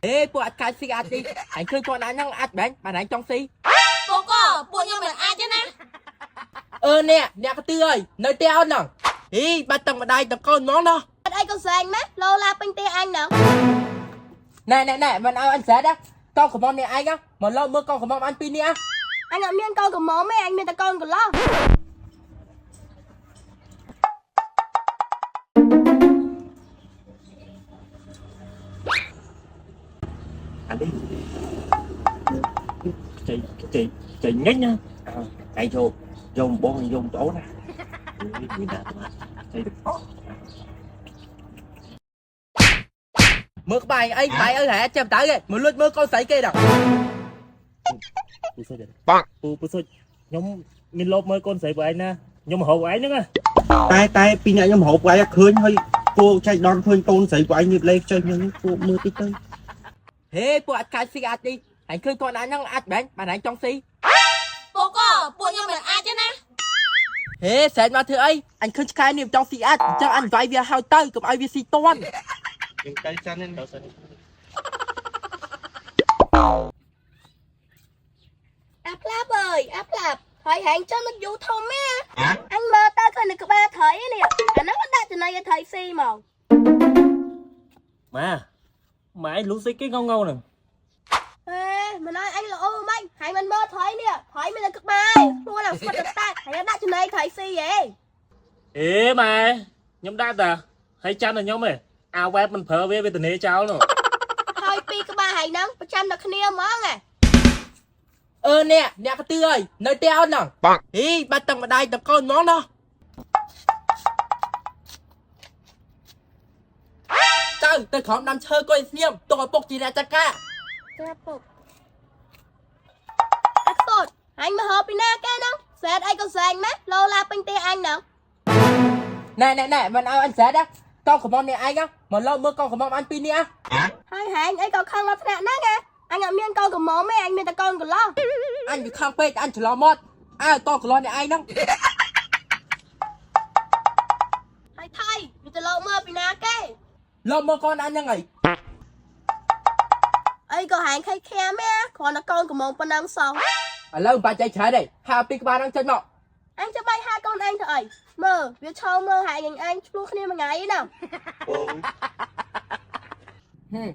ហេពួកអត់កាច់ស៊ីអាចនេះអញឃើញគាត់អញហ្នឹងអាចបែងបានអញចង់ស៊ី ពួកក៏ពួកខ្ញុំមិនអាចទេណា អឺអ្នកអ្នកកទឿអើយនៅផ្ទះអូនហ្នឹងហីបាត់ទាំងម្ដាយទាំងកូនហ្មងណោះ អត់អីក៏ស្រែងម៉េះឡូឡាពេញផ្ទះអញហ្នឹង ណែណែណែមិនឲ្យអញស្រែណាកូនកំមុំនេះឯងមកលោមើលកូនកំមុំអញពីរនេះ អញអត់មានកូនកំមុំទេអញមានតែកូនកន្លោះ អានេះចៃចៃចៃញិញណាឯងយកយកបងយកប្អូនណាមានណាចៃ មើលក្បាយអីក្បាយអីហែចាំតើគេមកលួចមើលកូនស្រីគេដល់ ពូសុចពូពូសុចខ្ញុំមានលោបមើលកូនស្រីពួកឯងណាខ្ញុំរកឯងហ្នឹងណា តែតែពីអ្នកខ្ញុំរកពួកឯងឃើញហើយពួកចៃដនឃើញកូនស្រីពួកឯងងើបលេខ្ចីខ្ញុំពួកមើលតិចទៅ ហេពួកអត់កាច់ស៊ីអាចនេះអញឃើញគាត់អញហ្នឹងអាចបែងបានអញចង់ស៊ី ពួកក៏ពួកខ្ញុំមិនអាចទេណា ហេស្រែកមកធ្វើអីអញឃើញឆ្កែនេះចង់ស៊ីអាចអញ្ចឹងអញវាយវាហើយទៅកុំឲ្យវាស៊ីតន់ យើងទៅសិន ទៅសិន អាផ្លាប់អើយអាផ្លាប់ហើយហែងចឹងនឹកយូរធំទេអញមើលទៅឃើញនៅក្បាលត្រីនេះអាហ្នឹងក៏ដាក់ចំណីឲ្យត្រីស៊ីហ្មង ម៉ាម៉ែលូស៊ីគេងងងហ្នឹង ហេមិនឲ្យអញល្អមិនហើយមិនមើលត្រីនេះត្រីមានតែក្បាលខ្លួនឡើងស្វិតតែតាហើយដាក់ចំណីត្រីស៊ីហេ អេម៉ែខ្ញុំដាក់តាហើយចាំតែខ្ញុំឯងអាវ៉ែបមិនប្រើវាវាតនេចោលនោះ ហើយពីរក្បាលហើយហ្នឹងប្រចាំតែគ្នាហ្មងហ៎ អឺអ្នកអ្នកកទឿអើយនៅផ្ទះអូនហ្នឹងហីបាត់ទាំងម្ដាយទាំងកូនហ្មងណោះទៅទៅក្រោមដាំឈើកុយស្ងៀមទុកឲ្យពុកជាអ្នកចាត់ការ ត្រាប់ពុកអាខ្សត់អញមកហៅពីណាគេហ្នឹងស្រែកអីក៏ស្រែកម៉េះឡូឡាពេញផ្ទះអញហ្នឹង ណែណែណែមិនឲ្យអញស្រែកណាកូនកំមុំនេះឯងមកលោមើលកូនកំមុំអញពីរនេះ ហើយហែងអីក៏ខឹងដល់ថ្នាក់ហ្នឹងហ៎អញអត់មានកូនកំមុំទេអញមានតែកូនកន្លោះ អញវាខំពេកអញច្រឡំមាត់អើកូនកន្លោះនេះឯងហ្នឹង ហើយថៃវាទៅលោកមើលពីណាគេ លោមើលកូនអញហ្នឹងអី អីក៏ហែងខៃខែមហ៎គ្រាន់តែកូនកំមុំប៉ុណ្ណឹងសោះ ឥឡូវមិនបាច់ចៃច្រើនទេហៅពីក្បាលហ្នឹងចេញមក អញចាំបាច់ហៅកូនឯងធ្វើអីមើលវាឈោមើលហែងអញឆ្លោះគ្នាមួយថ្ងៃហ្នឹង ហឹម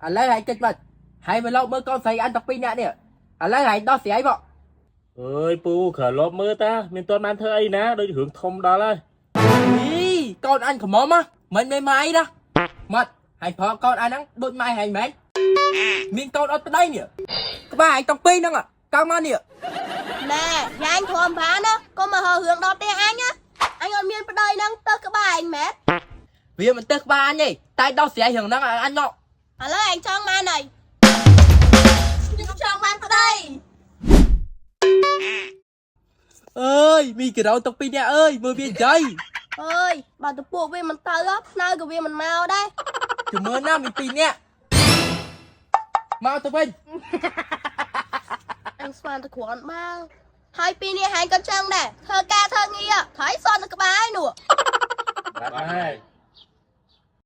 ឥឡូវហែងកិច្ចបាត់ហើយមកលោកមើលកូនស្រីអញទាំងពីរនាក់នេះឥឡូវហែងដោះស្រាយមក អើយពូក្រលបមើលតាមានទាន់បានធ្វើអីណាដូចរឿងធំដល់ហើយ អីកូនអញកំមុំហ៎មិនមេម៉ាយណាមកហែងប្រកូនអញហ្នឹងដូចម៉ាយហែងមែនមានកូនអត់ប្តីនេះក្បាលហែងទាំងពីរហ្នឹងកៅមកនេះ ណែយ៉ាងធំបានណាកុំមកហៅរឿងដល់ផ្ទះអញណាអញអត់មានប្តីហ្នឹងទៅក្បាលឯងមែន វាមិនទៅក្បាលអញទេតែដោះស្រាយរឿងហ្នឹងឲ្យអញមក ឥឡូវឯងចង់បានអីខ្ញុំចង់បានប្តី អើយមីការ៉ូទាំងពីរនាក់អើយមើលវានិយាយ អើយបើទៅពួកវាមិនទៅផ្នៅក៏វាមិនមកដែរ ជំរឿនណាមីពីរនាក់មកទៅវិញ អញស្មានតែគ្រាន់បើហើយពីនេះហែងក៏ចឹងដែរធ្វើការធ្វើងារត្រីសនទៅក្បាលឯនោះ បាទហើយ